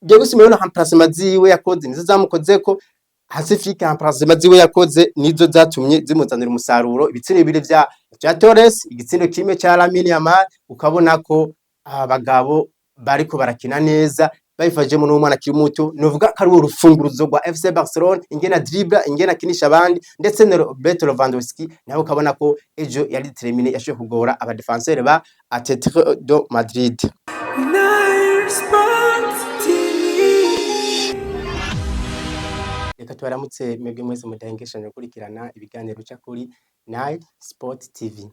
Diego Simeone remplacement ziwe yakoze nizo zamukozeko. Hansi Flick remplacement ziwe yakoze nizo zatumye zimuzanira umusaruro, ibitsindo bibiri vya Torres, igitsindo kimwe ca Lamine Yamal. Ukabona ko aba bagabo bariko barakina neza babifashijemo n'umwana akiri muto, novuga ko ari urufunguruzo rwa FC Barcelona, ingena dribble, ingena akinisha abandi, ndetse na Robert Lewandowski nawe ukabona ko ejo yari déterminé, yashoboye kugora aba défenseur ba Atletico de Madrid. Nile Sports TV. Reka tubaramutse mwebwe mwese mudahengeshanya gukurikirana ibiganiro bica kuri Nile Sport TV.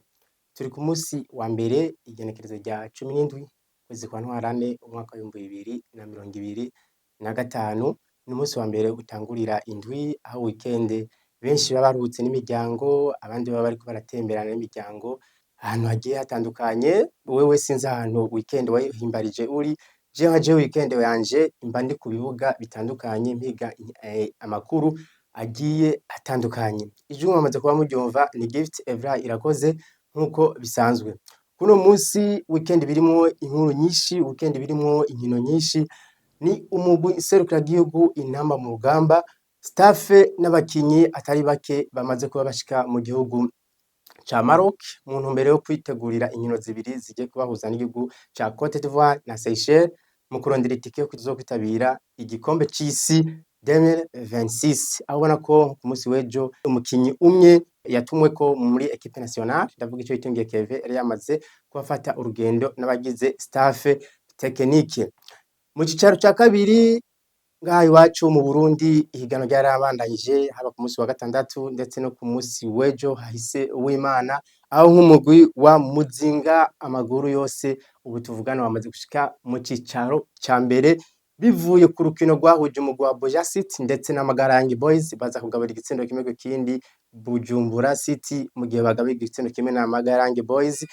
Turi ku munsi wa mbere, igenekerezo rya 17 kwezi kwa Ntwarante umwaka w'2025. Ni umunsi wa mbere utangurira indwi, aho weekend benshi baba baruhutse n'imiryango, abandi baba bariko baratemberana n'imiryango ahantu hagiye hatandukanye. Wewe sinzi ahantu weekend wayihimbarije uri. Jewe nka jewe, weekend yanje mba ndi ku bibuga bitandukanye mpiga amakuru agiye atandukanye. Ijwi mwamaze kuba muryumva ni Gift Evra Irakoze nkuko bisanzwe. Kuno munsi weekend birimwo inkuru nyinshi, weekend birimwo inkino nyinshi. Ni umugwi serukiragihugu Intamba mu Rugamba, staff n'abakinyi atari bake bamaze kuba bashika mu gihugu ca Maroc mu ntumbero yo kwitegurira inkino zibiri zigiye kubahuza n'igihugu ca Cote d'Ivoire na Seychelles mu kurondera itike yo kuzokwitabira igikombe c'isi 2026, aho ubona ko ku munsi w'ejo umukinyi umwe yatumweko muri équipe nationale, ndavuga ico yitungiye Keve, yari yamaze kubafata urugendo n'abagize staff technique. Mu cicaro ca kabiri ngaha iwacu mu Burundi, ihiganwa ryarabandanyije haba ku munsi wa gatandatu ndetse no ku munsi w'ejo hahise w'Imana, aho nk'umugwi wa Muzinga amaguru yose ubu tuvugana wamaze gushika mu cicaro ca mbere, bivuye ku rukino rwahuje umugwi wa Buja City ndetse na Magarangi Boys, baza kugabura igitsindo kimwe ku kindi Bujumbura City. Mu gihe bagabuye igitsindo kimwe na Magarangi Boys,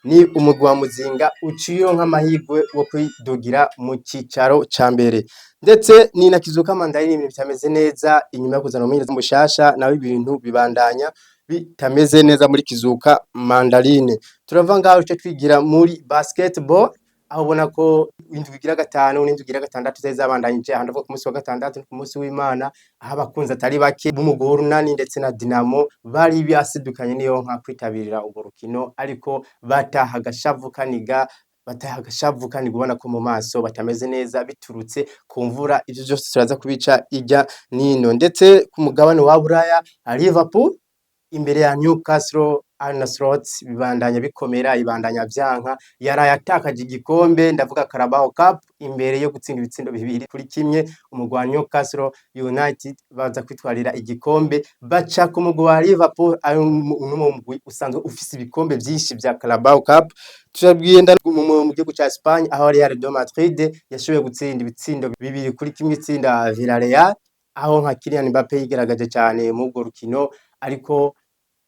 ni umugwi wa Muzinga uciye nk'amahirwe wo kwidugira mu cicaro ca mbere. Ndetse ni na Kizuka Mandarine, ibintu bitameze neza inyuma yo kuzana umumenyereza mushasha, nawe ibintu bibandanya bitameze neza muri Kizuka Mandarine. Turava ngaho ico twigira muri basketball, aho ubona ko indwi igira gatanu n'indwi igira gatandatu zari zabandanyije. Aha ndavuga ku munsi wa gatandatu, ku munsi w'Imana, aho abakunzi atari bake b'umugwi w'Urunani ndetse na Dinamo bari basidukanye niyo nka kwitabirira urwo rukino, ariko bataha agashavu kaniga, bataha agashavu kaniga, ubona ko mu maso batameze neza biturutse ku mvura. Ivyo vyose turaza kubica irya nino. Ndetse ku mugabane wa Buraya, Liverpool imbere ya Newcastle, Arne Slot bibandanya bikomera, ibandanya vyanka, yaraye atakaje igikombe, ndavuga Carabao Cup, imbere yo gutsinda ibitsindo 2-1 umugwi wa Newcastle United, baza kwitwarira igikombe, baca ku mugwi wa Liverpool, ari umugwi usanzwe ufise ibikombe vyinshi vya Carabao Cup. Turagenda mu gihugu ca Espagne, aho Real de Madrid yashoboye gutsinda ibitsindo 2-1 itsinda Villarreal, aho nka Kylian Mbappe yigaragaje cane muri urwo rukino, ariko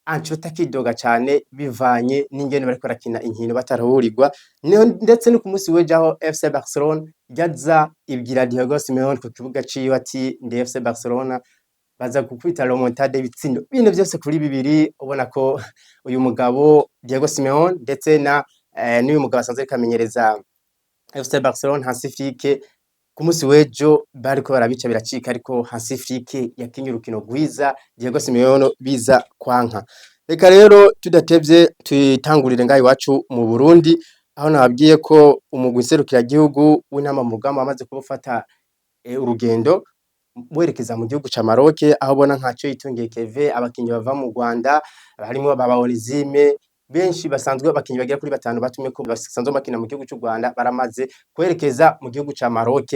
Ancelotti akidoga cane bivanye n'ingene bariko barakina inkino batarahurirwa. Ndetse no ku munsi w'ejo, aho FC Barcelona yaza ibwira Diego Simeone ku kibuga ciwe ati: "Ndi FC Barcelona", baza gukubita remontada y'ibitsindo 4 vyose kuri 2. Ubona ko uyu mugabo Diego Simeone ndetse na n'uyu mugabo asanzwe ariko amenyereza FC Barcelona, Hansi Flick, ku munsi w'ejo bariko barabica biracika, ariko Hansi Flick yakinye urukino rwiza, Diego Simeone biza kwanka. Reka rero tudatevye tuyitangurire ngaha iwacu mu Burundi, aho nababwiye ko umugwi nserukiragihugu w'Intamba mu Rugamba wamaze kuba urugendo werekeza mu gihugu ca Maroc, aho ubona nka Yitungiye Keve, abakinyi bava mu Rwanda harimwo baba Orizime benshi basanzwe, abakinyi bagera kuri batanu batumye ko basanzwe bakina mu gihugu c'u Rwanda baramaze kwerekeza mu gihugu ca Maroc.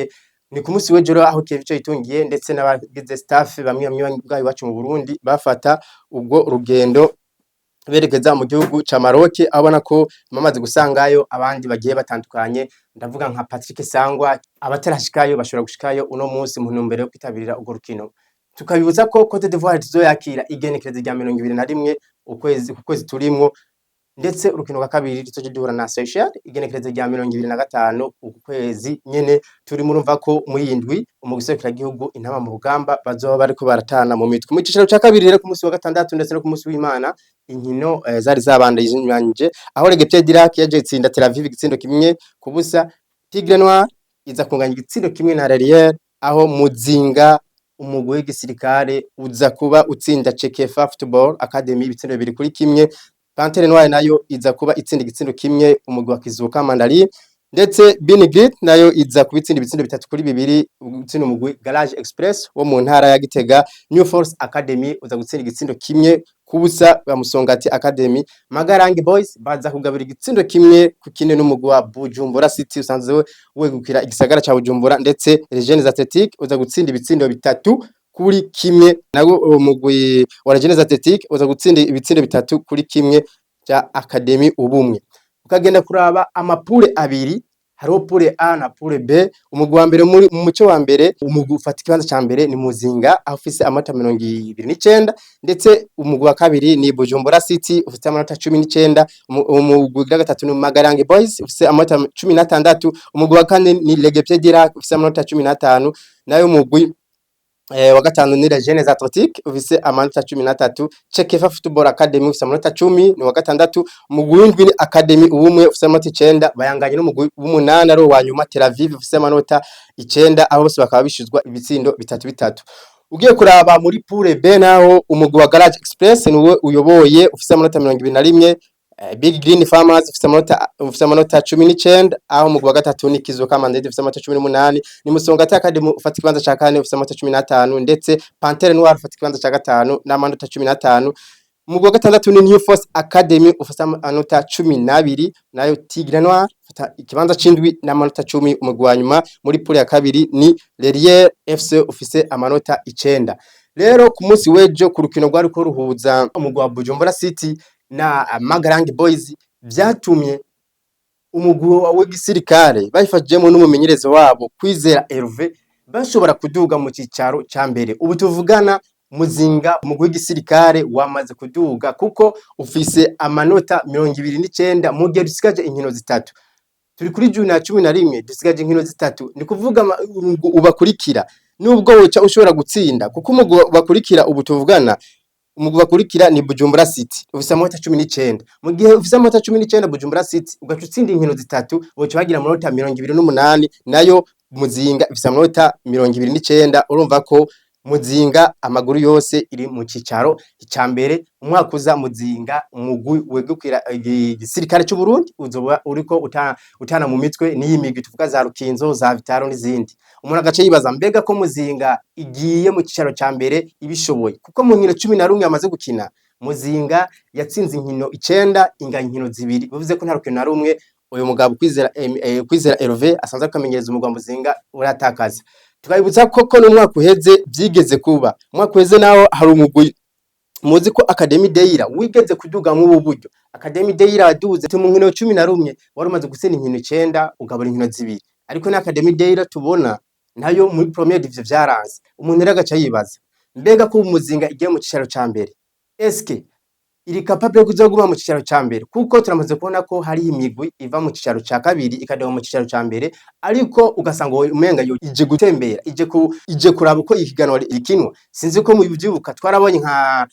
Ni ku munsi w'ejo rero aho Keve Yitungiye ndetse n'abagize staff bamwe bamwe ngaha iwacu mu Burundi bafata ubwo rugendo berekeza mu gihugu ca Maroc, aho ubona ko bamaze gusangayo abandi bagiye batandukanye, ndavuga nka Patrick Sangwa. Abatarashikayo bashobora gushikayo uno munsi mu ntumbero yo kwitabirira urwo rukino. Tukabibutsa ko Cote d'Ivoire tuzoyakira igenekerezo rya 21 ukwezi ku kwezi turimwo, ndetse urukino rwa kabiri tuzoca duhura na Seychelles igenekerezo rya 25 uku kwezi nyene turimo. Urumva ko muri iyi ndwi umugwi serukiragihugu Intamba mu Rugamba bazoba bariko baratana mu mitwe. Mu cicaro ca kabiri rero, ku munsi wa gatandatu ndetse no ku munsi w'Imana, inkino zari zabandanije, aho Les Guêpiers d'Irak yaje itsinda Tel Aviv igitsindo 1-0, Tigre Noir iza kunganya igitsindo kimwe na Rerier, aho Muzinga umugwi w'igisirikare uza kuba utsinda Cekefa Football Academy ibitsindo 2-1. Panthère Noire nayo iza kuba itsinda igitsindo kimwe umugwi wa Kizuka Mandari, ndetse Binigrit nayo iza kuba itsinda ibitsindo 3-2 utsinda umugwi Garage Express wo mu ntara ya Gitega. New Force Academy uza gutsinda igitsindo 1-0 bwa Musongati Academy. Magarangi Boys baza kugabira igitsindo 1-1 n'umugwi wa Bujumbura City usanzwe wegukira igisagara ca Bujumbura, ndetse Legends Athletic uza gutsinda ibitsindo 3-1, nago umugwi wa Legends Athletic uza gutsinda ibitsindo 3-1 bya Academy Ubumwe. Ukagenda kuraba ama poule abiri, hariho poule A na poule B. Umugwi wa mbere muri mu muce wa mbere, umugwi ufata ikibanza ca mbere ni Muzinga, aho ufise amanota 29, ndetse umugwi wa kabiri ni Bujumbura City ufise amanota 19, umugwi wa gatatu ni Magarangi Boys ufise amanota 16, umugwi wa kane ni Legepye Dirac ufise amanota 15, nayo umugwi wa gatanu ni Jeunes Athletic ufise amanota 13, Chekefa Football Academy ufise amanota 10 ni wa gatandatu, umugwi w'indwi ni Academy Ubumwe ufise amanota 9, bayanganye n'umugwi w'umunani ari wa nyuma Tel Aviv ufise amanota 9, abo bose bakaba bishuzwa ibitsindo bitatu bitatu. Ugiye kuraba muri poule B naho, umugwi wa Garage Express niwe uyoboye ufise amanota 21, Big Green Farmers ufise amanota 19, aho umugwi wa gatatu ni Kizuka Mandate ufise amanota 18, ni Musongati Academy ufata ikibanza ca kane ufise amanota 15, ndetse Panthère Noire ufata ikibanza ca gatanu n'amanota 15. Umugwi wa gatandatu ni New Force Academy ufise amanota 12, nayo Tigre Noir ufata ikibanza c'indwi n'amanota 10. Umugwi wa nyuma muri poule ya kabiri ni Lerrier FC ufise amanota 9. Rero ku munsi w'ejo, ku rukino rwariko ruhuza umugwi wa Bujumbura City na Magarangi Boys, vyatumye umugwi w'igisirikare babifashijemwo n'umumenyereza wabo Kwizera Hervé bashobora kuduga mu cicaro ca mbere. Ubu tuvugana, Muzinga, umugwi w'igisirikare, wamaze kuduga kuko ufise amanota 29 mu gihe dusigaje inkino zitatu. Turi kuri journée ya 11, dusigaje inkino zitatu. Ni kuvuga umugwi ubakurikira, nubwo woca ushobora gutsinda, kuko umugwi bakurikira, ubu tuvugana, umugwi bakurikira ni Bujumbura City ufise amanota 19. Mu gihe ufise amanota 19 Bujumbura City, ugaca utsinda inkino zitatu, boca bagira amanota 28, nayo Muzinga ifise amanota 29. Urumva ko Muzinga amaguru yose iri mu cicaro ica mbere. Umwaka uza, Muzinga, umugwi wegukira igisirikare c'u Burundi, uzoba uriko utana mu mitwe n'iyi migwi tuvuga za Rukinzo, za Vitaro n'izindi. Umuntu agaca yibaza: mbega ko Muzinga igiye mu cicaro ca mbere ibishoboye? Kuko mu nkino 11 yamaze gukina, Muzinga yatsinze inkino 9, inganya inkino zibiri, bivuze ko nta rukino na rumwe uyu mugabo Kwizera Hervé asanzwe akamenyereza umugwi wa Muzinga uratakaza. Tukabibutsa ko n'umwaka uheze vyigeze kuba. Umwaka uheze naho hari umugwi muzi ko Academy Deira wigeze kuduga mw'ubu buryo. Academy Deira waduze mu nkino 11, wari umaze gutsinda inkino 9, ugabura inkino zibiri, ariko na Academy Deira tubona nayo muri Première Division vyaranze. Umuntu rero agaca yibaza: mbega ko Muzinga igiye mu cicaro ca mbere, eske iri capable yo kuzoguma mu cicaro ca mbere? Kuko turamaze kubona ko hari imigwi iva mu cicaro ca kabiri ikaduga mu cicaro ca mbere, ariko ugasanga umenga yo ije gutembera, ije kuraba uko ihiganwa rikinwa. Sinzi ko mubivyibuka, twarabonye nka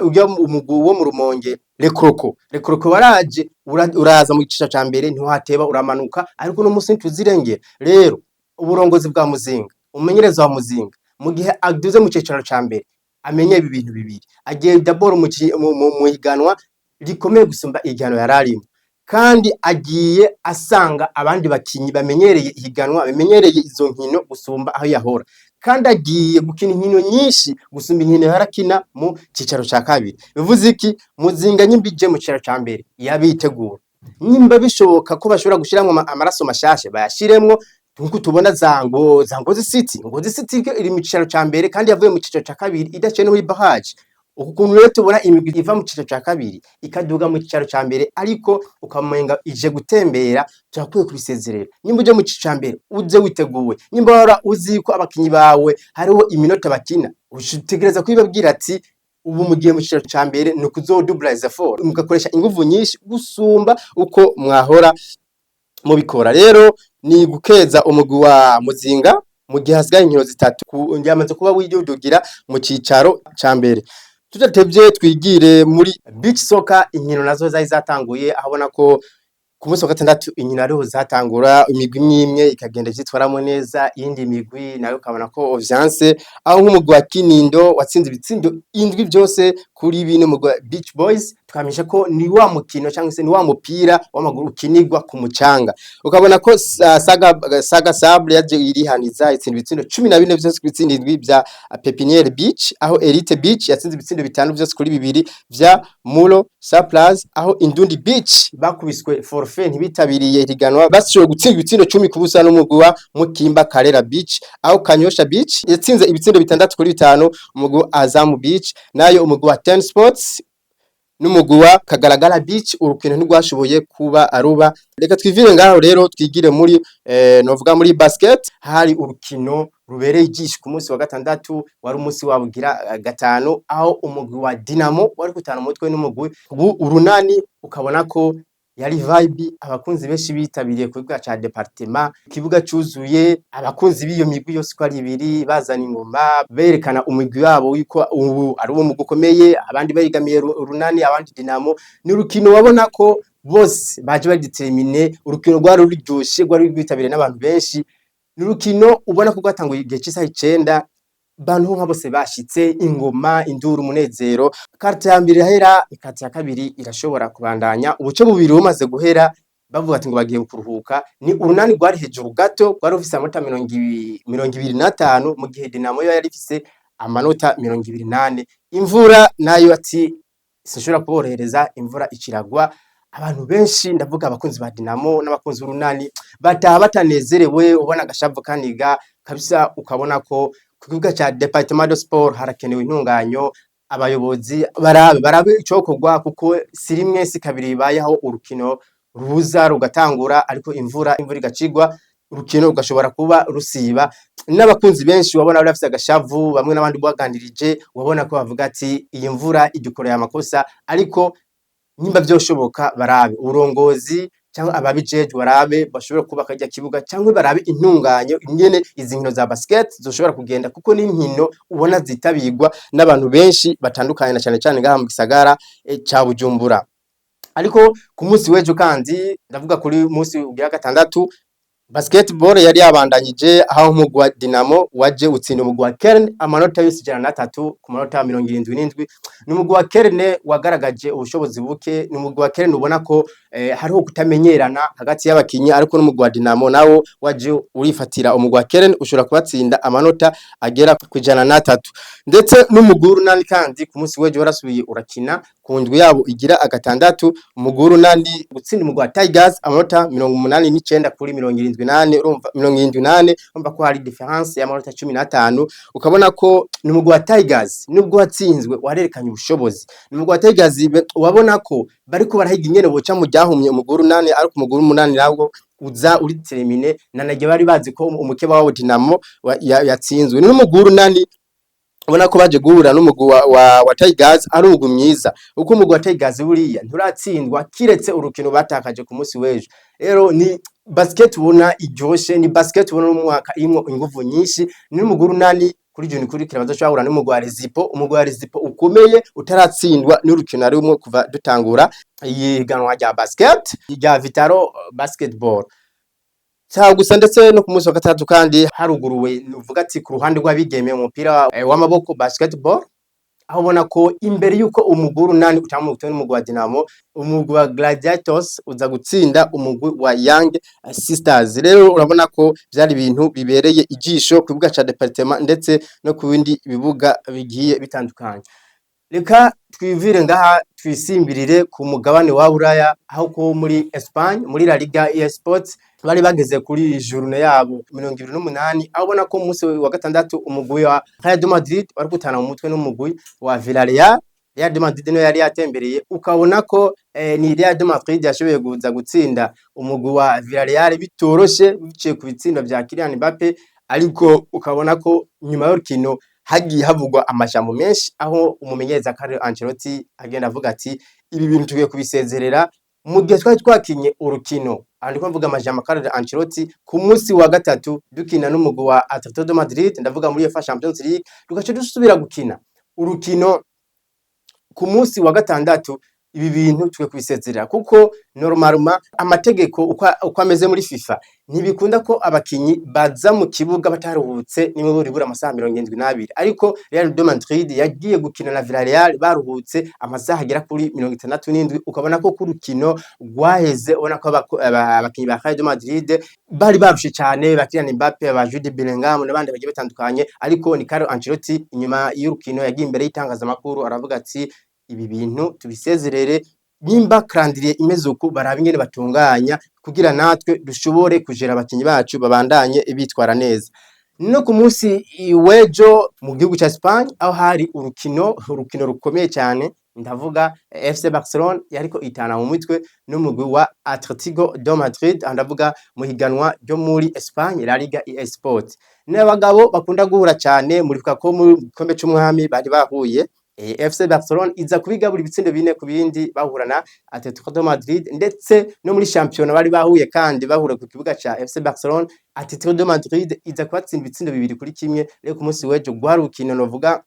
urya umugwi wo mu Rumonge, Rekroko. Rekroko waraje uraza mu cicaro ca mbere, ntiwateba uramanuka, ariko uno musi ntituzirengera. Rero uburongozi bwa Muzinga, umumenyereza wa Muzinga, mu gihe aduze mu cicaro ca mbere, amenye ibi bintu bibiri: agiye d'abord mu higanwa rikomeye gusumba igihano yari arimo, kandi agiye asanga abandi bakinyi bamenyereye ihiganwa, bamenyereye izo nkino gusumba aho yahora, kandi agiye gukina inkino nyinshi gusumba inkino yarakina mu cicaro ca kabiri. Bivuze iki? Muzinga nyimba ije mu cicaro ca mbere, yabitegura. Nimba bishoboka ko bashobora gushiramwo amaraso mashasha, bayashiremwo, nkuko tubona za Ngozi City. Ngozi City iri mu cicaro ca mbere kandi yavuye mu cicaro ca kabiri idaciye no muri barrage. Uku kuntu rero tubona imigwi iva mu cicaro ca kabiri ikaduga mu cicaro ca mbere, ariko ukamenga ije gutembera, turakwiye kubisezerera. Nimba uje mu cicaro ca mbere, uze witeguwe. Nimba wara uzi ko abakinyi bawe hariho iminota bakina, utegereza kubibabwira ati: ubu mugiye mu cicaro ca mbere, ni ukuzodubla effort, mugakoresha inguvu nyinshi gusumba uko mwahora mubikora. Rero ni gukeza umugwi wa Muzinga mu gihe hasigaye inkino zitatu, yamaze kuba widudugira mu cicaro ca mbere. Tudatevye, twigire muri beach soccer. Inkino nazo zari zatanguye, ahabona ko Ku munsi wa gatandatu inkino ariho zatangura, imigwi imwe imwe ikagenda ivyitwaramwo neza, iyindi migwi nayo ukabona ko vyanse, aho nk'umugwi wa Kinindo watsinze ibitsindo 7 vyose kuri 4 umugwi wa Beach Boys. Twamenyesha ko ni wa mukino cyangwa se ni wa mupira w'amaguru ukinirwa ku mucanga. Ukabona ko Saga Sable yaje irihaniza, itsinda ibitsindo 14 vyose ku bitsindo 7 vya Pepiniere Beach, aho Elite Beach yatsinze ibitsindo 5 vyose kuri 2 vya Mulo Surplus, aho Indundi Beach bakubiswe forfait, ntibitabiriye higanwa, bashoboye gutsinda ibitsindo 10-0 n'umugwi wa Mukimba Karera Beach, aho Kanyosha Beach yatsinze ibitsindo 6-5 umugwi wa Azamu Beach, nayo umugwi wa Ten Sports n'umugwi wa Kagaragara Beach urukino ntirwashoboye kuba aruba. Reka twivire ngaho rero, twigire muri novuga muri basket. Hari urukino rubereye ijisho ku munsi wa gatandatu, wari umunsi wabugira gatanu, aho umugwi wa Dinamo wari gutana umutwe n'umugwi Urunani. Ukabona ko yari vibe, abakunzi benshi bitabiriye ku kibuga ca département, ikibuga cuzuye abakunzi b'iyo migwi yose uko ari ibiri, bazana ingoma, berekana umugwi wabo yuko ubu ari uwo mugwi ukomeye, abandi bayigamiye Urunani, abandi Dinamo. Ni urukino wabona ko bose baje bari déterminés. Urukino rwari ruryoshe, rwari rwitabiriye n'abantu benshi. Ni urukino ubona ko rwatanguye igihe c'isaha 9, bantu nka bose bashitse, ingoma, induru, umunezero. Quart ya mbere irahera, quart ya kabiri irashobora kubandanya. Ubuce bubiri bumaze guhera, bavuga ati ngo bagiye kuruhuka, ni Urunani rwari hejuru gato, rwari rufise amanota 25, mu gihe Dinamo yo yari ifise amanota 24. Imvura nayo ati sinshobora kuborohereza, imvura iciragwa. Abantu benshi, ndavuga abakunzi ba Dinamo n'abakunzi b'Urunani, bataha batanezerewe, ubona agashavu kaniga kabisa. Ukabona ko ku kibuga ca département de sport harakenewe intunganyo, abayobozi barabe icokorwa, kuko si rimwe si kabiri bibayeho urukino ruza rugatangura, ariko imvura igacigwa, urukino rugashobora kuba rusiba. N'abakunzi benshi wabona bari bafise agashavu, bamwe n'abandi baganirije wabona ko bavuga ati iyi mvura idukoreye amakosa. Ariko nimba vyoshoboka, barabe uburongozi cyangwa ababijejwe, barabe bashobora kubaka kirya kibuga, cyangwa barabe intunganyo ingene izi nkino za basket zoshobora kugenda, kuko ni inkino ubona zitabirwa n'abantu benshi batandukanye, na cyane cyane ngaha mu gisagara ca Bujumbura. Ariko ku munsi w'ejo kandi, ndavuga kuri munsi ugira gatandatu, basketball yari yabandanyije, aho umugwi wa Dinamo waje utsinda umugwi wa Kern amanota yose 103 ku manota 77. Ni umugwi wa Kern wagaragaje ubushobozi buke, ni umugwi wa Kern ubona ko hariho kutamenyerana hagati y'abakinyi, ariko n'umugwi wa Dinamo nawo waje urifatira umugwi wa Kern, ushobora kubatsinda amanota agera ku 103. Ndetse n'umugwi w'Urunani kandi ku munsi w'ejo warasubiye urakina ku ndwi yabo igira agatandatu, umugwi w'Urunani gutsinda umugwi wa Tigers amanota 89 kuri 74. Urumva 74, urumva ko hari différence y'amanota 15. Ukabona ko ni umugwi wa Tigers, nubwo watsinzwe, warerekanye ubushobozi. Ni umugwi wa Tigers wabona ko bariko barahiga ingene boca mu ryahumye umugwi w'Urunani, ariko umugwi w'Umunani nawo uza uri déterminé, na bari bazi ko umukeba wabo Dinamo yatsinzwe. Ni n'umugwi w'Urunani ubona ko baje guhura n'umugwi wa Tigers ari umugwi mwiza, uko umugwi wa Tigers buriya nturatsindwa kiretse urukino batakaje ku munsi w'ejo. Rero ni basket ubona iryoshe, ni basket ubona umwaka irimwo inguvu nyinshi. Ni n'umugwi w'Urunani kuri juni kurikira bazoshobora n'umugwi wa Rezipo, umugwi wa Rezipo ukomeye utaratsindwa n'urukino rumwe kuva dutangura ihiganwa rya basket rya Vitaro basketball. Sa gusa, ndetse no ku munsi wa gatatu kandi haruguruwe, nuvuga ati ku ruhande rw'abigeme, umupira w'amaboko basketball, aho ubona ko imbere yuko umugwi w'Urunani utamutwe n'umugwi wa Dinamo, umugwi wa Gladiators uza gutsinda umugwi wa Young Sisters. Rero urabona ko vyari ibintu bibereye ijisho ku kibuga ca département ndetse no ku bindi bibuga bigiye bitandukanye. Reka twivire ngaha, twisimbirire ku mugabane wa Buraya, aho ko muri Espagne, muri La Liga EA Sports, bari bageze kuri journée yabo 28, aho ubona ko umunsi wa gatandatu umugwi wa Real de Madrid wari gutana mu mutwe n'umugwi wa Villarreal. Real de Madrid niyo yari yatembereye, ukabona ko ni Real de Madrid yashoboye kuza gutsinda umugwi wa Villarreal bitoroshe, biciye ku bitsindo vya Kylian Mbappe. Ariko ukabona ko nyuma y'urukino hagiye havugwa amajambo menshi, aho umumenyereza Carlo Ancelotti agenda avuga ati ibi bintu tugiye kubisezerera mu gihe twari twakinye urukino. Aha ndiko mvuga amajambo Carlo Ancelotti: ku munsi wa gatatu dukina n'umugwi wa Atletico de Madrid, ndavuga muri UEFA Champions League, tugaca dusubira gukina urukino ku munsi wa gatandatu, Ibi bintu twe kubisezerera, kuko normalement amategeko uko ameze muri FIFA, ntibikunda ko abakinyi baza mu kibuga bataruhutse nimwe buribura amasaha 72. Ariko Real de Madrid yagiye gukina na Villarreal baruhutse amasaha agera kuri 67. Ukabona ko ku rukino rwaheze, ubona ko abakinyi ba Real de Madrid bari barushe cyane, ba Kylian Mbappe, ba Jude Bellingham n'abandi bagiye batandukanye. Ariko ni Carlo Ancelotti, inyuma y'urukino, yagiye imbere y'itangazamakuru aravuga ati: "Ibi bintu tubisezerere. Nimba calendrier imeze uku, barabe ingene batunganya kugira natwe dushobore kujera abakinyi bacu babandanye bitwara neza." No ku munsi w'ejo mu gihugu ca Espagne, aho hari urukino rukomeye cyane, ndavuga FC Barcelona yariko itana mu mitwe n'umugwi wa Atletico de Madrid, aho ndavuga mu higanwa ryo muri Espagne, La Liga EA Sport. N'abagabo bakunda guhura cyane. Muribuka ko mu gikombe c'umwami bari bahuye, FC Barcelona iza kubigabura ibitsindo 4 ku bindi bahura na Atletico de Madrid. Ndetse no muri championnat bari bahuye, kandi bahura ku kibuga ca FC Barcelona, Atletico de Madrid iza kubatsinda ibitsindo 2-1. Rero ku munsi w'ejo rwari urukino novuga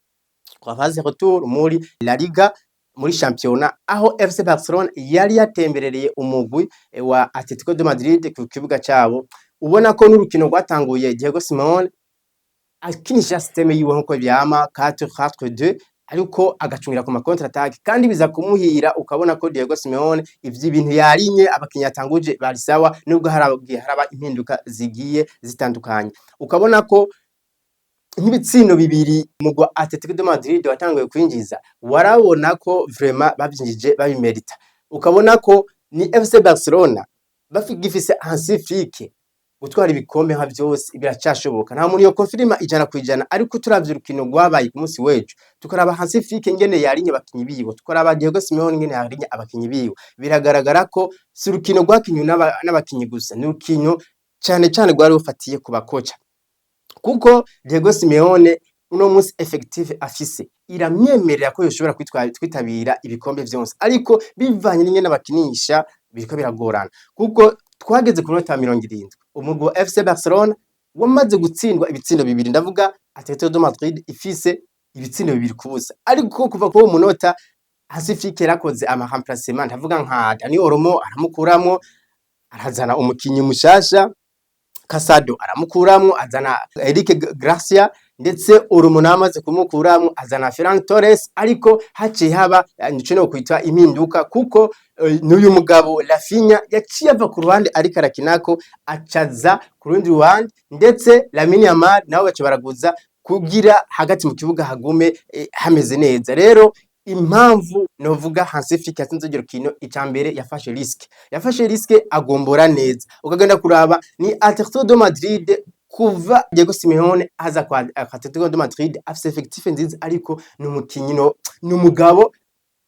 kwa phase retour muri La Liga, muri championnat, aho FC Barcelona yari yatemberereye umugwi wa Atletico de Madrid ku kibuga cabo. Ubona ko n'urukino rwatanguye Diego Simeone akinisha système yiwe nkuko vyama, 4-4-2, ariko agacungira ku ma contre attaque, kandi biza kumuhira. Ukabona ko Diego Simeone ivyo ibintu yarinye, abakinyi yatanguje bari sawa, nubwo haragiye haraba impinduka zigiye zitandukanye. Ukabona ko nk'ibitsindo bibiri mugwa Atletico de Madrid watanguye kwinjiza, warabona ko vraiment bavyinjije babimerita. Ukabona ko ni FC Barcelona bafigifise Hansi Flick, gutwara ibikombe nka vyose biracashoboka. Nta muntu yo confirma 100%, ariko turavye urukino rwabaye ku munsi w'ejo, tukaraba Hansi Flick ingene yarinye abakinyi biwe, tukaraba Diego Simeone ingene yarinye abakinyi biwe, biragaragara ko si urukino rwakinywe n'abakinyi gusa, ni urukino cane cane rwari rufatiye ku bakoca, kuko Diego Simeone uno munsi effectif afise iramwemerera ko yoshobora kwitabira ibikombe vyose, ariko bivanye n'ingene abakinisha biriko biragorana, kuko twageze ku minota 70 umugwi wa FC Barcelona wamaze gutsindwa ibitsindo bibiri, ndavuga Atletico de Madrid ifise ibitsindo 2-0. Ariko kuva kuri uwo munota Hansi Flick yarakoze ama remplacement, ndavuga nka Dani Olmo aramukuramwo arazana umukinyi mushasha, Casado aramukuramwo azana Eric Garcia, ndetse Olmo nawe amaze kumukuramwo azana Ferran Torres. Ariko haciye haba nico no kwita impinduka, kuko n'uyu mugabo Raphinha yaciye ava ku ruhande ariko arakinako acaza ku rundi ruhande, ndetse Lamine Yamal nawe baca baraguza kugira hagati mu kibuga hagume hameze neza. Rero impamvu novuga Hansi Flick yatsinze urwo rukino, ica mbere yafashe risque, yafashe risque agombora neza. Ukagenda kuraba ni Atletico de Madrid, kuva Diego Simeone aza kwa Atletico de Madrid afise effectif nziza, ariko ni umukinyi no ni umugabo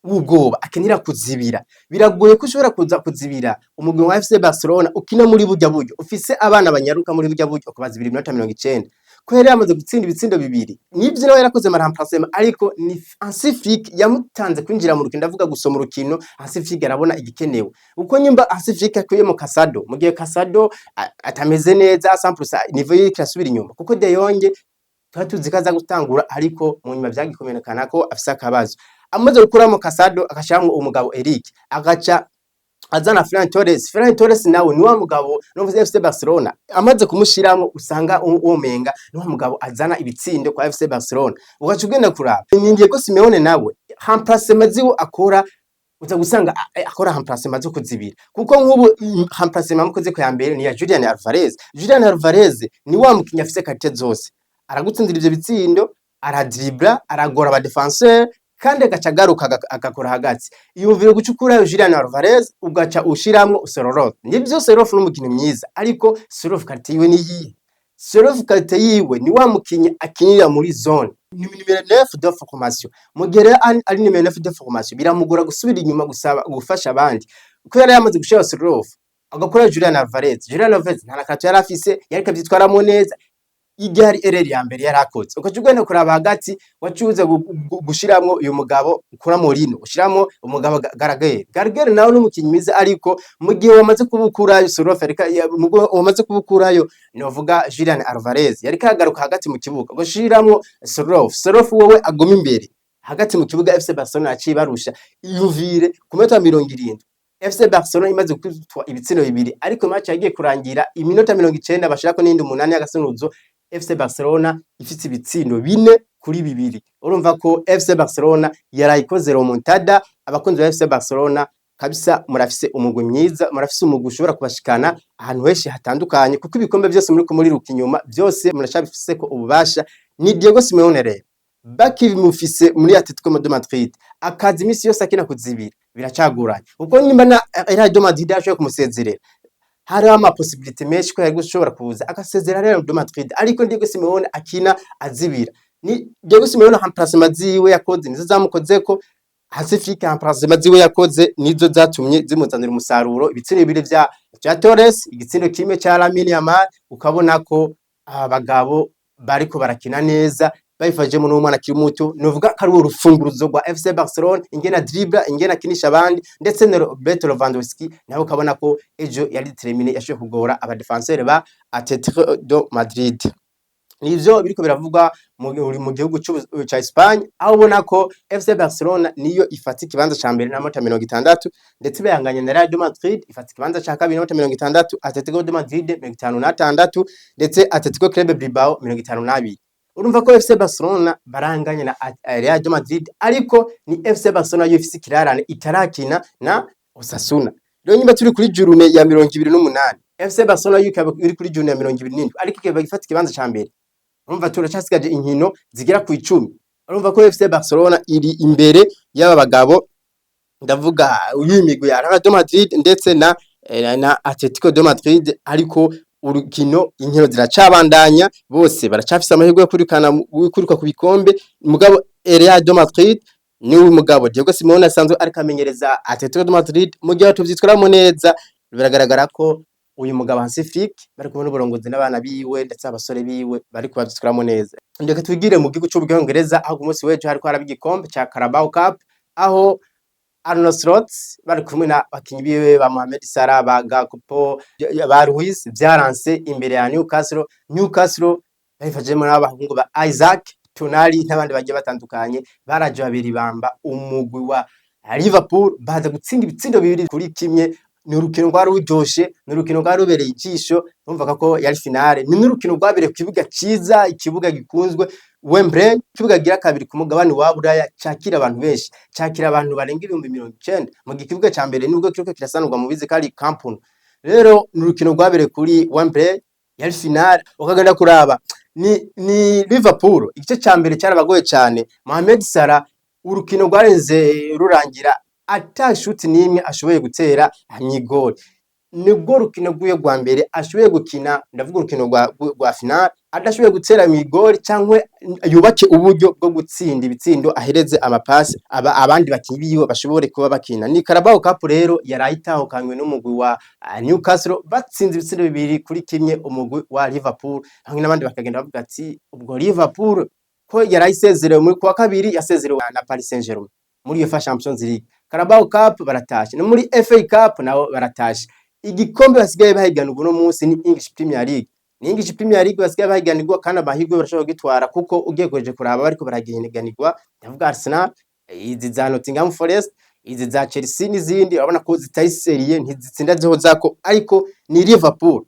w'ubwoba akenera kuzibira. Biragoye ko ushobora kuza kuzibira umugwi wa FC Barcelona ukina muri burya buryo, ufise abana banyaruka muri burya buryo, ukabazibira iminota 90, ko yari yamaze gutsinda ibitsindo bibiri. Nivyo, nawe yarakoze ama remplacement, ariko ni Hansi Flick yamutanze kwinjira mu rukino, ndavuga gusoma urukino. Hansi Flick arabona igikenewe, uko nyumba Hansi Flick akuyemo Casado mu gihe Casado atameze neza 100%, niveau yiwe irasubira inyuma, kuko De Jong twari tuzi ko aza gutangura, ariko mu nyuma vyagikomerekana ko afise akabazo. Amaze gukuramo Casado agashiramwo umugabo Eric, agaca azana Ferran Torres. Ferran Torres nawe ni wa mugabo no FC Barcelona amaze kumushiramo usanga umenga ni wa mugabo azana ibitsindo kwa FC Barcelona. Ugaca ugenda kuraba ni Diego Simeone nawe remplacement ziwe akora, uza gusanga akora remplacement zo kuzibira, kuko nk'ubu remplacement mukoze ko ya mbere ni ya Julian Alvarez. Julian Alvarez ni wa mukinyi afise qualité zose, aragutsindira ivyo bitsindo, aradribla, aragora aba défenseur, kandi agaca agaruka agakora hagati. Iyumvire guca ukurayo Julian Alvarez ugaca ushiramwo Sorloth. Nivyo, Sorloth ni umukinyi mwiza, ariko Sorloth qualité yiwe ni iyihe? Sorloth qualité yiwe ni wa mukinyi akinira muri zone, ni numéro 9 de formation. Mu gihe rero ari numéro 9 de formation, biramugora gusubira inyuma gusaba gufasha abandi, kuko yari yamaze gushira Sorloth agakora Julian Alvarez. Julian Alvarez nta na qualité yari afise, yariko avyitwaramwo neza. Iryo yari erreur ya mbere yarakoze. Ugaca ugenda kuraba hagati, wacuze gushiramwo uyu mugabo ukura Morino, ushiramwo umugabo Gallagher. Gallagher nawe n'umukinyi mwiza, ariko mu gihe wamaze kubukurayo Sorloth, ariko wamaze kubukurayo novuga Julian Alvarez yariko agaruka hagati mu kibuga, ugashiramwo Sorloth, Sorloth wowe aguma imbere. Hagati mu kibuga FC Barcelona yaciye barusha. Iyumvire, ku minota 70 FC Barcelona imaze gukubitwa ibitsindo bibiri, ariko match yagiye kurangira iminota 90 bashirako n'indi 8 y'agasunuzo, FC Barcelona ifise ibitsindo 4-2. Urumva ko FC Barcelona yarayikoze remontada. Abakunzi ba FC Barcelona kabisa, murafise umugwi mwiza, murafise umugwi ushobora kubashikana ahantu henshi hatandukanye, kuko ibikombe vyose muriko muriruka inyuma byose muracabifiseko ububasha. Ni Diego Simeone rero bakimufise muri Atletico de Madrid, akaza imisi yose akina kuzibira, biracaguranye, kuko nimba na Real de Madrid yashoboye kumusezerera, hariho ama possibilités menshi ko yari gushobora kuza agasezera Real de Madrid, ariko Diego Simeone akina azibira. Ni Diego Simeone, remplacement ziwe yakoze nizo zamukozeko. Hansi Flick, remplacement ziwe yakoze nizo zatumye zimuzanira umusaruro: ibitsindo bibiri vya Torres, igitsindo kimwe ca Lamine Yamal. Ukabona ko aba bagabo bariko barakina neza, babifashijemo n'umwana akiri muto, novuga ko ari urufunguruzo rwa FC Barcelona, ingena dribla, ingena akinisha abandi, ndetse na Robert Lewandowski nawe ukabona ko ejo yari déterminé, yashoboye kugora aba défenseurs ba Atletico de Madrid. Nivyo biriko biravugwa mu gihugu ca Espagne, aho ubona ko FC Barcelona niyo ifata ikibanza ca mbere n'amanota 60, ndetse bayanganye na Real de Madrid ifata ikibanza ca kabiri n'amanota 60, Atletico de Madrid 56, ndetse Atletico Club Bilbao 52. Urumva ko FC Barcelona baranganye na Real de Madrid, ariko ni FC Barcelona yo ifise ikirarane, itarakina na Osasuna. Rero nyuma turi kuri journée ya 28, FC Barcelona yo ikaba iri kuri journée ya 27, ariko ikaba ifata ikibanza ca mbere. Urumva turacasigaje inkino zigera ku 10. Urumva ko FC Barcelona iri imbere y'aba bagabo, ndavuga y'imigwi ya Real de Madrid ndetse na Atletico de Madrid, ariko urukino, inkino ziracabandanya, bose baracafise amahirwe yo kwirukana, kwiruka ku bikombe. Mugabo Real de Madrid ni mugabo Diego Simeone asanzwe ariko amenyereza Atletico de Madrid, mu gihe tuvyitwaramo neza, biragaragara ko uyu mugabo Hansi Flick bari kumwe n'uburongozi n'abana biwe, ndetse abasore biwe bari kubavyitwaramo neza. Ndeka twigire mu gihugu c'Ubwongereza, aho ku munsi w'ejo hariko haraba igikombe ca Carabao Cup, aho Arne Slot bari kumwe na bakinyi biwe ba Mohamed Salah, ba Gakpo, ba Luis, vyaranse imbere ya Newcastle. Newcastle babifashijemo n'abahungu ba Isaac Tonali n'abandi bagiye batandukanye, baraje babiri bamba umugwi wa Liverpool, baza gutsinda ibitsindo 2-1. Ni urukino rwari ruryoshe, ni urukino rwari rubereye ijisho, numvaga ko yari finale. Ni n'urukino rwabereye ku kibuga ciza, ikibuga gikunzwe, Wembley, ikibuga gira kabiri ku mugabane wa Buraya cakira abantu benshi, cakira abantu barenga 90,000, mu gihe ikibuga ca mbere nubwo kiriko kirasanurwa mubizi ko ari Camp Nou. Rero ni urukino rwabereye kuri Wembley, yari finale. Ukagenda kuraba ni Liverpool, igice ca mbere cyarabagoye cyane. Mohamed Salah, urukino rwarenze rurangira ata shuti n'imwe ashoboye gutera mw'igori. Nibwo rukino rwiwe rwa mbere ashoboye gukina, ndavuga urukino rwa finale, adashoboye gutera mw'igori cyangwa yubake uburyo bwo gutsinda ibitsindo, ahereze amapasi abandi bakinyi biwe bashobore kuba bakina. Ni Carabao Cup rero yaraye itahukanywe n'umugwi wa Newcastle, batsinze ibitsindo 2-1 umugwi wa Liverpool, hamwe n'abandi bakagenda bavuga ati ubwo Liverpool ko yaraye isezerewe muri kuwa kabiri, yasezerewe na Paris Saint-Germain muri UEFA Champions League, Carabao Cup baratashe, no muri FA Cup nabo baratashe. Igikombe basigaye bahiganirwa uno munsi ni English Premier League, ni English Premier League basigaye bahiganirwa, kandi amahirwe barashobora kugitwara, kuko ugiye kuje kuraba bariko baragihiganirwa, ndavuga Arsenal, izi za Nottingham Forest, izi za Chelsea n'izindi, urabona ko zitari sérieux, ntizitsinda zihozako. Ariko ni Liverpool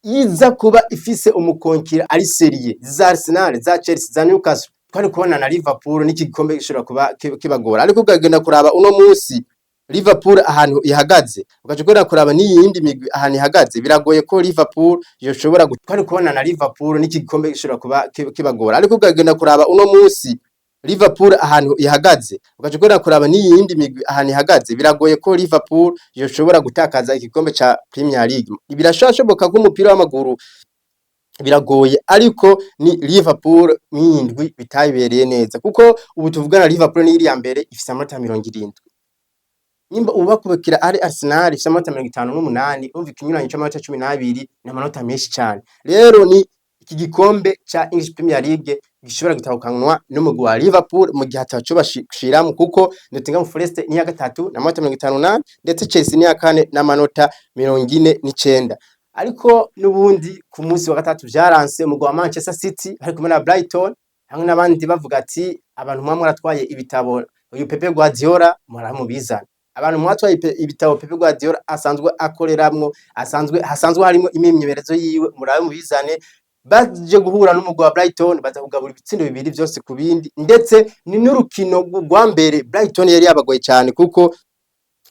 iza kuba ifise umu concurrent ari sérieux, za Arsenal, za Chelsea, za Newcastle, twari kubona na Liverpool n'iki gikombe gishobora kuba kibagora. Ariko ukagenda kuraba uno munsi Liverpool ahantu ihagaze, ugaca ugenda kuraba n'iyindi migwi ahantu ihagaze, biragoye ko Liverpool yoshobora, twari kubona na Liverpool n'iki gikombe gishobora kuba kibagora. Ariko ukagenda kuraba uno munsi Liverpool ahantu ihagaze, ugaca ugenda kuraba n'iyindi migwi ahantu ihagaze, biragoye ko Liverpool yoshobora gutakaza igikombe ca Premier League. Birashobora ko umupira w'amaguru biragoye, ariko ni Liverpool mwindwi bitayibereye neza, kuko ubu tuvugana Liverpool ni iri ya mbere, ifise amanota 70. Nimba ubu bakubakira ari Arsenal ifise amanota 58, urumva ikinyuranyo c'amanota 12 ni amanota menshi cane. Rero ni iki gikombe ca English Premier League gishobora gutahukanwa n'umugwi wa Liverpool mu gihe ataco bashiramwo, kuko Nottingham Forest ni iya gatatu n'amanota 58, ndetse Chelsea ni iya kane n'amanota 49. Ariko n'ubundi ku munsi wa gatatu vyaranse umugwi wa Manchester City bari kumwe na Brighton, hamwe n'abandi bavuga ati Abantu muba mwaratwaye ibitabo uyu Pepe Guardiola muramubizana, abantu mwatwaye ibitabo Pepe Guardiola asanzwe akoreramwo, asanzwe hasanzwe harimo imyimenyerezo yiwe, murabe mubizane. Baje guhura n'umugwi wa Brighton, baza kugabura ibitsindo bibiri vyose ku bindi. Ndetse ni n'urukino rwa mbere Brighton yari yabagoye cyane, kuko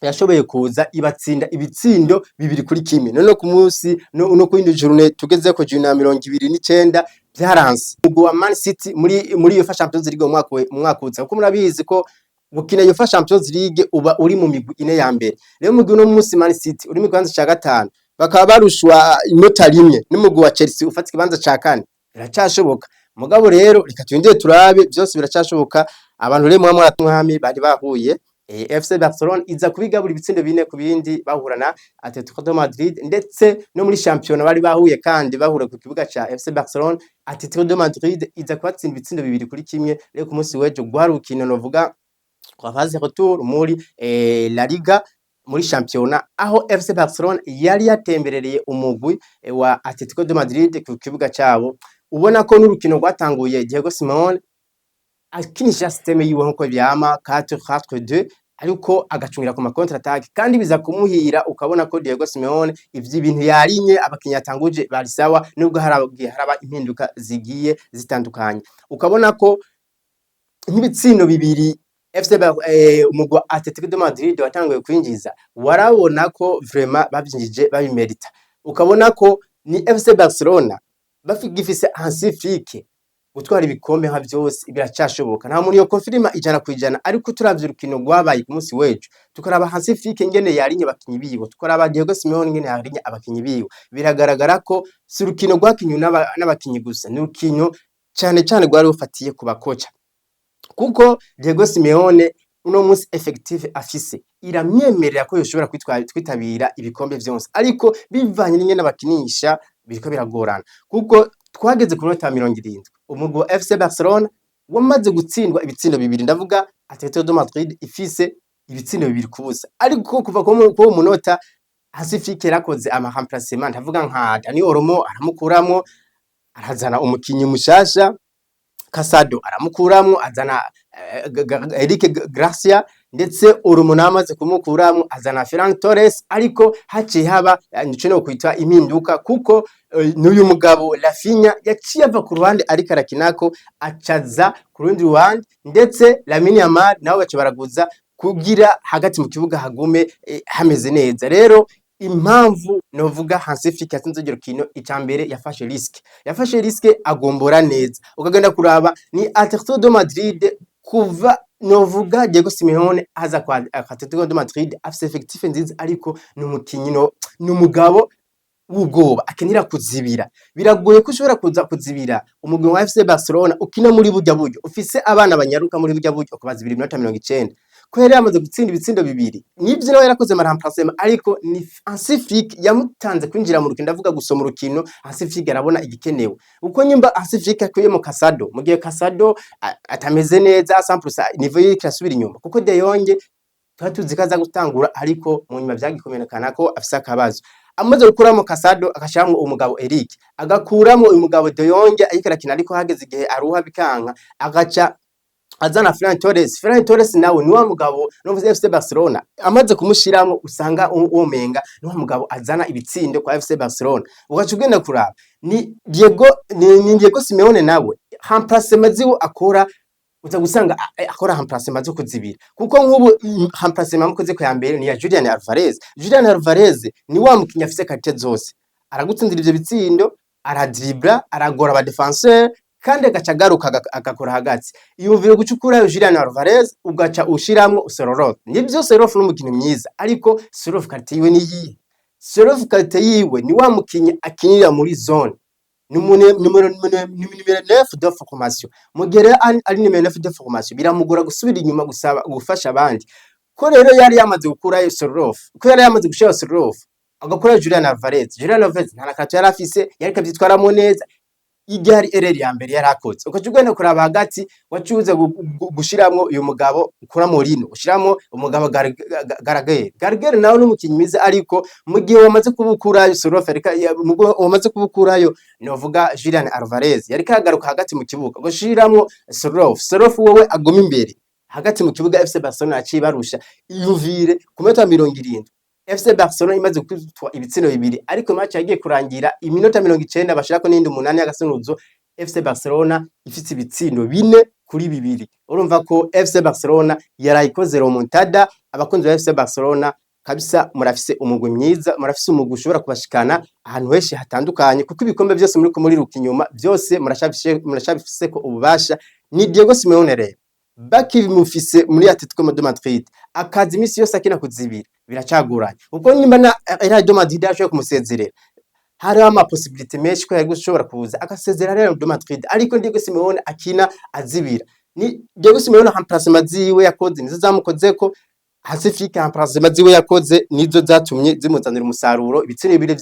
yashoboye kuza ibatsinda ibitsindo 2-1. None ku munsi no ku yindi journée tugezeko, journée ya 29, vyaranse umugwi wa Man City muri UEFA Champions League mu mwaka uza, kuko murabizi ko gukina UEFA Champions League uba uri mu migwi ine ya mbere. Rero mugwi uno munsi Man City uri mu kibanza ca gatanu, bakaba barushwa inota rimwe n'umugwi wa Chelsea ufata ikibanza ca kane. Biracashoboka, mugabo rero reka turindire turabe, byose biracashoboka. Abantu rero muba mwami bari bahuye, FC Barcelona iza kubigabura ibitsindo 4 ku bindi bahura na Atletico de Madrid. Ndetse no muri championnat bari bahuye, kandi bahura ku kibuga ca FC Barcelona, Atletico de Madrid iza kubatsinda ibitsindo 2-1. Rero ku munsi w'ejo gwari urukino novuga kwa phase retour muri La Liga, muri championnat, aho FC Barcelona yari yatemberereye umugwi wa Atletico de Madrid ku kibuga cabo. Ubona ko n'urukino rwatanguye Diego Simeone akinisha système yiwe nkuko vyama, 4-4-2, ariko agacungira ku ma contre attaque, kandi biza kumuhira. Ukabona ko Diego Simeone ivyo ibintu yarinye, abakinyi yatanguje bari sawa, nubwo haragiye haraba impinduka zigiye zitandukanye. Ukabona ko nk'ibitsindo bibiri FC umugwi wa Atletico de Madrid watanguye kwinjiza, warabona ko vraiment bavyinjije babimerita. Ukabona ko ni FC Barcelona bafigifise Hansi Flick, gutwara ibikombe nka vyose biracashoboka. Nta muntu yo confirma 100%, ariko turavye urukino rwabaye ku munsi w'ejo, tukaraba Hansi Flick ingene yarinye abakinyi biwe, tukaraba Diego Simeone ingene yarinye abakinyi biwe, biragaragara ko si urukino rwakinywe n'abakinyi gusa, ni urukino cane cane rwari rufatiye ku bakoca, kuko Diego Simeone uno munsi effectif afise iramwemerera ko yoshobora kwitabira ibikombe vyose, ariko bivanye n'ingene abakinisha biriko biragorana, kuko twageze ku minota 70 umugwi wa FC Barcelona wamaze gutsindwa ibitsindo bibiri, ndavuga Atletico de Madrid ifise ibitsindo 2-0. Ariko kuva ku munota Hansi Flick yarakoze ama remplacement, ndavuga nka Dani Olmo aramukuramwo arazana umukinyi mushasha, Casado aramukuramwo azana Eric Garcia, ndetse Olmo nawe amaze kumukuramwo azana Ferran Torres. Ariko haciye haba nico no kwita impinduka, kuko n'uyu mugabo Raphinha yaciye ava ku ruhande ariko arakinako acaza ku rundi ruhande, ndetse Lamine Yamal nawe baca baraguza kugira hagati mu kibuga hagume hameze neza. Rero impamvu novuga Hansi Flick yatsinze urwo rukino, ica mbere yafashe risque, yafashe risque agombora neza. Ukagenda kuraba ni Atletico de Madrid, kuva novuga Diego Simeone aza kwa Atletico de Madrid afise effectif nziza, ariko ni umukinyi no ni umugabo w'ubwoba akenera kuzibira. Biragoye ko ushobora kuza kuzibira umugwi wa FC Barcelona ukina muri burya buryo, ufise abana banyaruka muri burya buryo, ukabazibira iminota 90, ko yari yamaze gutsinda ibitsindo bibiri. Nivyo, nawe yarakoze ama remplacement, ariko ni Hansi Flick yamutanze kwinjira mu rukino, ndavuga gusoma urukino. Hansi Flick arabona igikenewe, uko nyimba Hansi Flick akuyemo Casado mu gihe Casado atameze neza 100%, niveau yiwe irasubira inyuma, kuko De Jong twari tuzi ko aza gutangura, ariko mu nyuma vyagikomerekana ko afise akabazo. Amaze gukuramo Casado agashiramwo umugabo Eric, agakuramo uyu mugabo De Jong ariko arakina, ariko hageze igihe aruha bikanka, agaca azana Ferran Torres. Ferran Torres nawe ni wa mugabo no FC Barcelona amaze kumushiramo usanga umenga ni wa mugabo azana ibitsindo kwa FC Barcelona. Ugaca ugenda kuraba ni Diego Simeone nawe remplacement ziwe akora, uza gusanga akora remplacement zo kuzibira, kuko nk'ubu remplacement mukoze ko ya mbere ni ya Julian Alvarez. Julian Alvarez ni wa mukinyi afise qualité zose, aragutsindira ivyo bitsindo, aradribla, aragora aba défenseur, kandi agaca agaruka agakora hagati. Iyumvire guca ukurayo Julian Alvarez ugaca ushiramwo Sorloth. Nivyo, Sorloth ni umukinyi mwiza, ariko Sorloth qualité yiwe ni iyihe? Sorloth qualité yiwe ni wa mukinyi akinira muri zone, ni numéro 9 de formation. Mu gihe rero ari numéro 9 de formation, biramugora gusubira inyuma gusaba gufasha abandi. Ko rero yari yamaze gukurayo Sorloth, ko yari yamaze gushira Sorloth agakurayo Julian Alvarez, Julian Alvarez nta na qualité yari afise, yariko avyitwaramwo neza. Iryo ari erreur ya mbere yarakoze. Ukaca ugenda kuraba hagati, wacuze gushiramwo uyu mugabo ukuramo Lino, ushiramwo umugabo Gallagher. Gallagher nawe n'umukinyi mwiza, ariko mu gihe wamaze kubukurayo Sorloth, wamaze kubukurayo, novuga Julian Alvarez yariko aragaruka hagati mu kibuga, ugushiramwo Sorloth. Sorloth wewe aguma imbere hagati mu kibuga. FC Barcelona yaciye ibarusha. Iyumvire, ku minota 70 FC Barcelona imaze gukubitwa ibitsindo bibiri, ariko match yagiye kurangira iminota 90 bashirako n'indi 8 y'agasunuzo, FC Barcelona ifise ibitsindo 4-2. Urumva ko FC Barcelona yarayikoze remontada. Abakunzi ba FC Barcelona kabisa, murafise umugwi mwiza, murafise umugwi ushobora kubashikana ahantu henshi hatandukanye, kuko ibikombe vyose muriko muriruka inyuma byose muracabifiseko ububasha. Ni Diego Simeone rero bakimufise muri Atletico de Madrid, akaza imisi yose akina kuzibira, biracaguranye, kuko nimba na Real de Madrid yashoboye kumusezerera, hariho ama possibilité menshi ko yari gushobora kuza agasezera Real de Madrid, ariko Diego Simeone akina azibira. Ni Diego Simeone, remplacement ziwe yakoze nizo zamukozeko. Hansi Flick, remplacement ziwe yakoze nizo zatumye zimuzanira umusaruro: ibitsindo bibiri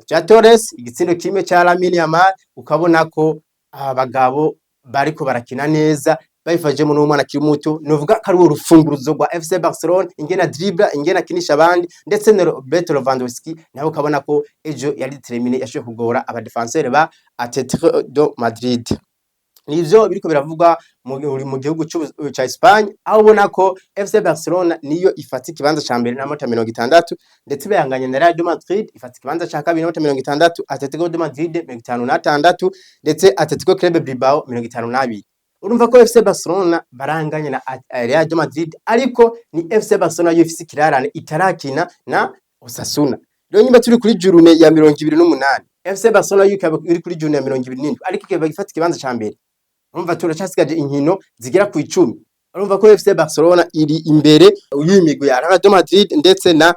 vya Torres, igitsindo kimwe ca Lamine Yamal. Ukabona ko aba bagabo bariko barakina neza, babifashijemo n'umwana akiri muto, novuga ko ari urufunguruzo rwa FC Barcelona, ingena dribble, ingena akinisha abandi, ndetse na Robert Lewandowski nawe ukabona ko ejo yari déterminé, yashoboye kugora aba défenseur ba Atletico de Madrid. Nivyo biriko biravugwa mu gihugu ca Espagne, aho ubona ko FC Barcelona niyo ifata ikibanza ca mbere n'amanota 60, ndetse bayanganye na Real de Madrid ifata ikibanza ca kabiri n'amanota 60, Atletico de Madrid 56, ndetse Atletico Club Bilbao 52. Urumva ko FC Barcelona baranganye na Real de Madrid, ariko ni FC Barcelona yo ifise ikirarane, itarakina na Osasuna. Rero nyuma turi kuri journée ya 28, FC Barcelona yo ikaba iri kuri journée ya 27, ariko ikaba ifata ikibanza ca mbere. Urumva turacasigaje inkino zigera ku 10. Urumva ko FC Barcelona iri imbere y'imigwi ya Real de Madrid ndetse na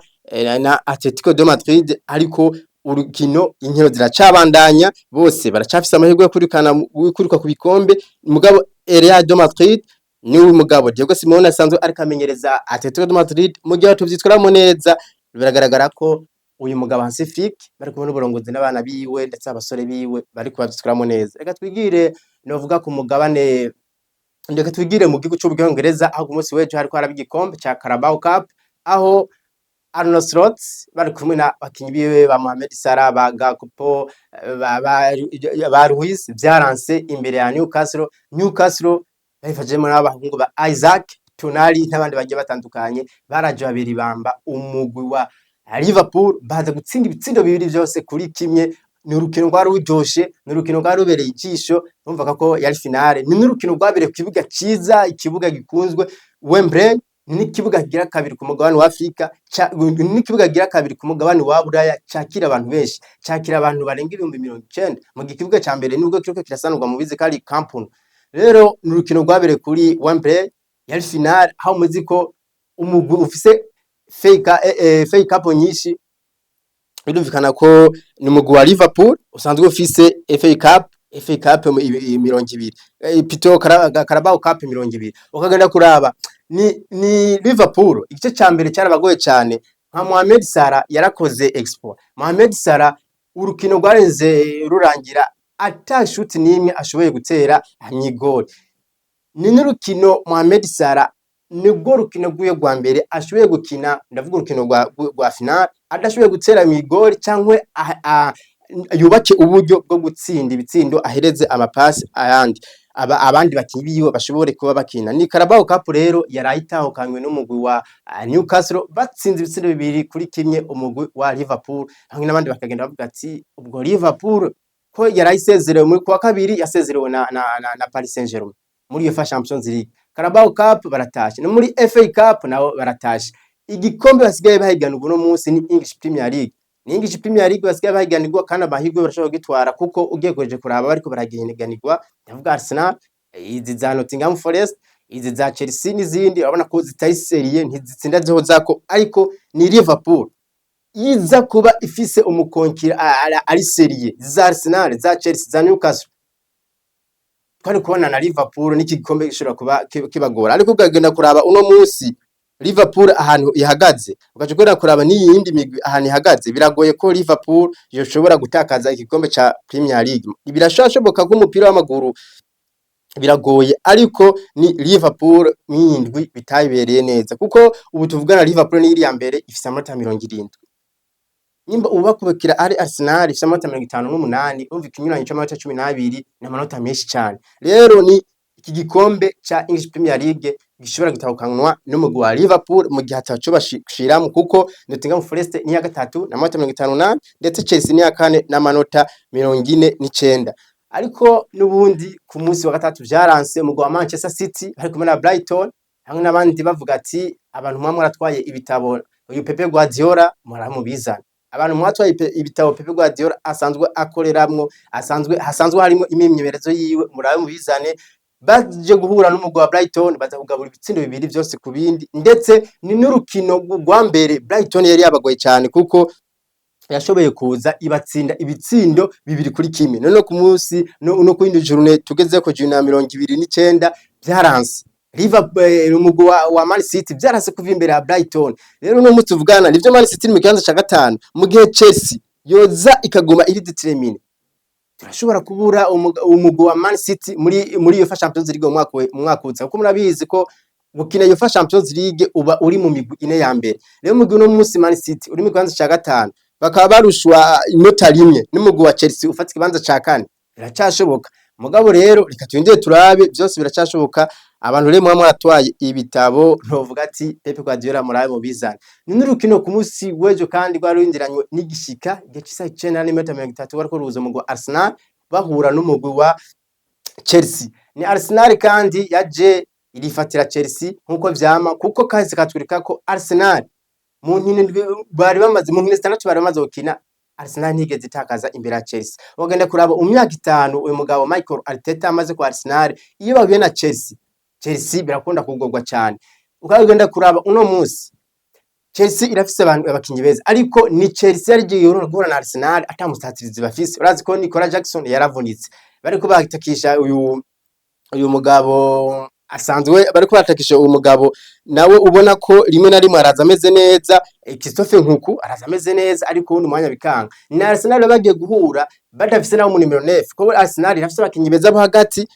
Atletico de Madrid, ariko urukino, inkino ziracabandanya, bose baracafise amahirwe yo kwirukana, kwiruka ku bikombe. Mugabo Real de Madrid ni mugabo Diego Simeone asanzwe ariko amenyereza Atletico de Madrid, mu gihe tuvyitwaramo neza, biragaragara ko uyu mugabo Hansi Flick bari kumwe n'uburongozi n'abana biwe, ndetse abasore biwe bari kubavyitwaramo neza. Reka twigire, novuga ku mugabane, reka twigire mu gihugu c'Ubwongereza, aho ku munsi w'ejo hariko haraba igikombe ca Carabao Cup, aho Arne Slot bari kumwe na bakinyi biwe ba Mohamed Salah, ba Gakpo, ba Luis, vyaranse imbere ya Newcastle. Newcastle babifashijemo n'abahungu ba Isaac Tonali n'abandi bagiye batandukanye, baraje babiri bamba umugwi wa Liverpool, baza gutsinda ibitsindo 2 vyose kuri kimwe. Ni urukino rwari ruryoshe, ni urukino rwari rubereye ijisho, numvaga ko yari finale. Ni n'urukino rwabereye ku kibuga ciza, ikibuga gikunzwe Wembley, ni n'ikibuga kigira kabiri ku mugabane wa Afrika, ni n'ikibuga kigira kabiri ku mugabane wa Buraya cakira abantu benshi, cakira abantu barenga 90,000, mu gihe ikibuga ca mbere nubwo kiriko kirasanurwa mubizi ko ari Camp Nou. Rero ni urukino rwabereye kuri Wembley, yari finale, aho muzi ko umugwi ufise FA Cup nyinshi, birumvikana ko ni umugwi wa Liverpool usanzwe ufise FA Cup, FA Cup 20, pito Carabao Cup 20. Ukagenda kuraba ni Liverpool, igice ca mbere cyarabagoye cyane. Nka Mohamed Salah yarakoze exploit. Mohamed Salah urukino rwarenze rurangira ata shuti n'imwe ashoboye gutera mw'igori. Ni n'urukino Mohamed Salah, nibwo rukino rwiwe rwa mbere ashoboye gukina, ndavuga urukino rwa final, adashoboye gutera mw'igori cyangwa yubake uburyo bwo gutsinda ibitsindo, ahereze amapasi ayandi abandi bakinyi biwe bashobore kuba bakina. Ni Carabao Cup rero yarayitahukanywe n'umugwi wa Newcastle, batsinze ibitsindo 2-1 umugwi wa Liverpool, hamwe n'abandi bakagenda bavuga ati ubwo Liverpool ko yarayisezerewe muri kuwa kabiri, yasezerewe na Paris Saint-Germain muri UEFA Champions League, Carabao Cup baratashe, no muri FA Cup nabo baratashe. Igikombe basigaye bahiganirwa uno munsi ni English Premier League, ni English Premier League basigaye bahiganirwa, kandi amahirwe barashobora kugitwara, kuko ugiye kuje kuraba bariko baragihiganirwa, ndavuga Arsenal, izi za Nottingham Forest, izi za Chelsea n'izindi, urabona ko zitari sérieux, ntizitsinda zihozako. Ariko ni Liverpool iza kuba ifise umukonkira ari sérieux, za Arsenal, za Chelsea, za Newcastle, twari kubona na Liverpool n'iki gikombe gishobora kuba kibagora. Ariko ukagenda kuraba uno munsi Liverpool ahantu ihagaze, ugaca ugenda kuraba n'iyindi migwi ahantu ihagaze, biragoye ko Liverpool yoshobora gutakaza igikombe ca Premier League. Birashobora ko umupira w'amaguru biragoye, ariko ni Liverpool mw'indwi bitayibereye neza, kuko ubu tuvugana Liverpool ni iri mbere, ifise amanota 70. Nimba ubu bakubakira ari Arsenal ifise amanota 58, urumva ikinyuranyo c'amanota 12 ni amanota menshi cane. Rero ni iki gikombe ca English Premier League gishobora gutahukanwa n'umugwi wa Liverpool mu gihe ataco bashiramwo, kuko Nottingham Forest ni iya gatatu n'amanota 58, ndetse Chelsea ni iya kane n'amanota 49. Ariko n'ubundi ku munsi wa gatatu vyaranse umugwi wa Manchester City bari kumwe na Brighton hamwe n'abandi, bavuga ati: "Abantu mwa mwaratwaye ibitabo uyu Pep Guardiola, muramubizana. Abantu mwatwaye ibitabo Pep Guardiola asanzwe akoreramwo, asanzwe hasanzwe harimo imyimenyerezo yiwe, murabe mubizane." Baje guhura n'umugwi wa Brighton, baza kugabura ibitsindo bibiri vyose ku bindi. Ndetse ni n'urukino rwa mbere Brighton yari yabagoye cyane, kuko yashoboye kuza ibatsinda ibitsindo 2-1. None ku munsi no kuyindi journée tugeze ko journée ya 29, vyaranse Liverpool, umugwi wa Man City vyaranse kuva imbere ya Brighton. Rero no munsi tuvugana nivyo, Man City iri mu kibanza ca gatanu. Mu gihe Chelsea yoza ikaguma iri déterminée, turashobora kubura umugwi wa Man City muri UEFA Champions League mu mwaka uza, kuko murabizi ko gukina UEFA Champions League uba uri mu migwi ine ya mbere. Rero mu gihe uno munsi Man City uri mu kibanza ca gatanu, bakaba barushwa inota rimwe n'umugwi wa Chelsea ufata ikibanza ca kane, biracashoboka. Mugabo rero reka turindire turabe, byose biracashoboka. Abantu rero muba mwaratwaye ibitabo, ntovuga ati Pep Guardiola, murabe mubizane. Ni n'urukino ku munsi w'ejo kandi rwari rurindiranywe n'igishika igihe c'isaha 9:30, wariko ruhuza umugwi wa Arsenal bahura n'umugwi wa Chelsea. Ni Arsenal kandi yaje irifatira Chelsea nkuko vyama, kuko kahise katwereka ko Arsenal mu nkino indwi bari bamaze, mu nkino zitandatu bari bamaze gukina, Arsenal ntigeze itakaza imbere ya Chelsea. Wagenda kuraba umyaka 5 uyu mugabo Michael Arteta amaze ku Arsenal, iyo bahuye na Chelsea, Chelsea birakunda kugorwa cyane. Ukagenda kuraba uno munsi Chelsea irafise abantu, abakinyi beza, ariko ni Chelsea yari igiye guhura na Arsenal ata musatirizi bafise. Urazi ko Nicolas Jackson yaravunitse, bariko batakisha uyu mugabo asanzwe, bariko batakisha uyu mugabo nawe ubona ko rimwe na rimwe araza ameze neza, Christophe Nkunku araza ameze neza, ariko uwundi mwanya bikanga. Ni Arsenal bagiye guhura badafise nabo mu nimero 9, kuko Arsenal irafise abakinyi beza bo hagati,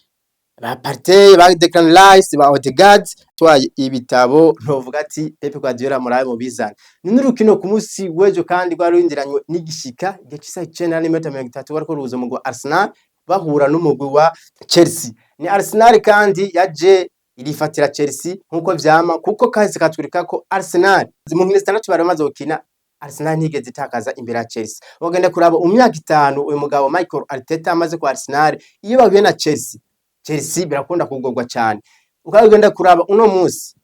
ba Partey, ba Declan Rice, ba Odegaard. Twaye ibitabo, ntovuga ati Pep Guardiola, murabe mubizane. Ni n'urukino ku munsi w'ejo kandi rwari rurindiranywe n'igishika igihe c'isaha 9:30, wariko ruhuza umugwi wa Arsenal bahura n'umugwi wa Chelsea. Ni Arsenal kandi yaje irifatira Chelsea nkuko vyama, kuko kahise katwereka ko Arsenal mu nkino zitandatu bari bamaze gukina, Arsenal ntigeze itakaza imbere ya Chelsea. Wagenda kuraba umyaka 5 uyu mugabo Michael Arteta amaze ku Arsenal, iyo bahuye na Chelsea, Chelsea birakunda kugorwa cyane. Ukagenda kuraba uno munsi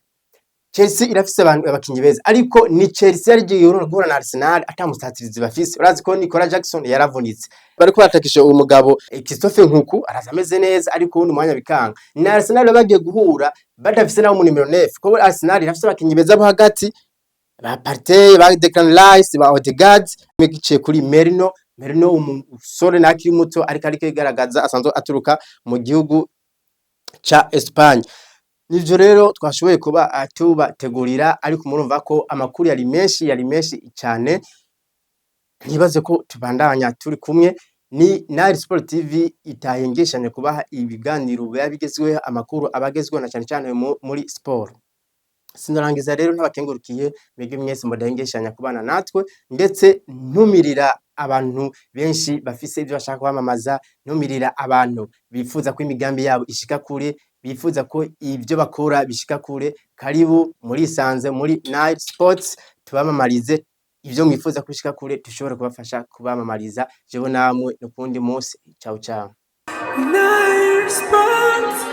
Chelsea irafise abantu, abakinyi beza, ariko ni Chelsea yari igiye guhura na Arsenal ata musatirizi bafise. Urazi ko Nicolas Jackson yaravunitse, bariko batakisha uyu mugabo Christophe Nkunku araza ameze neza, ariko uwundi mwanya bikanga. Ni Arsenal bagiye guhura badafise nabo mu nimero 9, kuko Arsenal irafise abakinyi beza bo hagati, ba Partey, ba Declan Rice, ba Odegaard. Giciye kuri Merino. Merino umusore nakiri muto, ariko igaragaza, asanzwe aturuka mu gihugu ca Espagne. Nivyo rero twashoboye kuba tubategurira, ariko murumva ko amakuru yari menshi, yari menshi cyane. Ntibaze ko tubandanya turi kumwe. Ni Nile Sport TV itahengeshanya kubaha ibiganiro biba bigezweho, amakuru abagezweho na cyane cyane muri sport. Sinorangiza rero ntabakengurukiye mwebwe mwese mudahengeshanya kubana natwe, ndetse ntumirira abantu benshi bafise ivyo bashaka kwamamaza, ntumirira abantu bifuza ko imigambi yabo ishika kure, bifuza ko ivyo bakora bishika kure. Karibu murisanze muri Nile Sports, tubamamarize ivyo mwifuza ko bishika kure, dushobore kubafasha kubamamariza. Jewe namwe no kuwundi munsi. Ciao ciao. Nile Sports.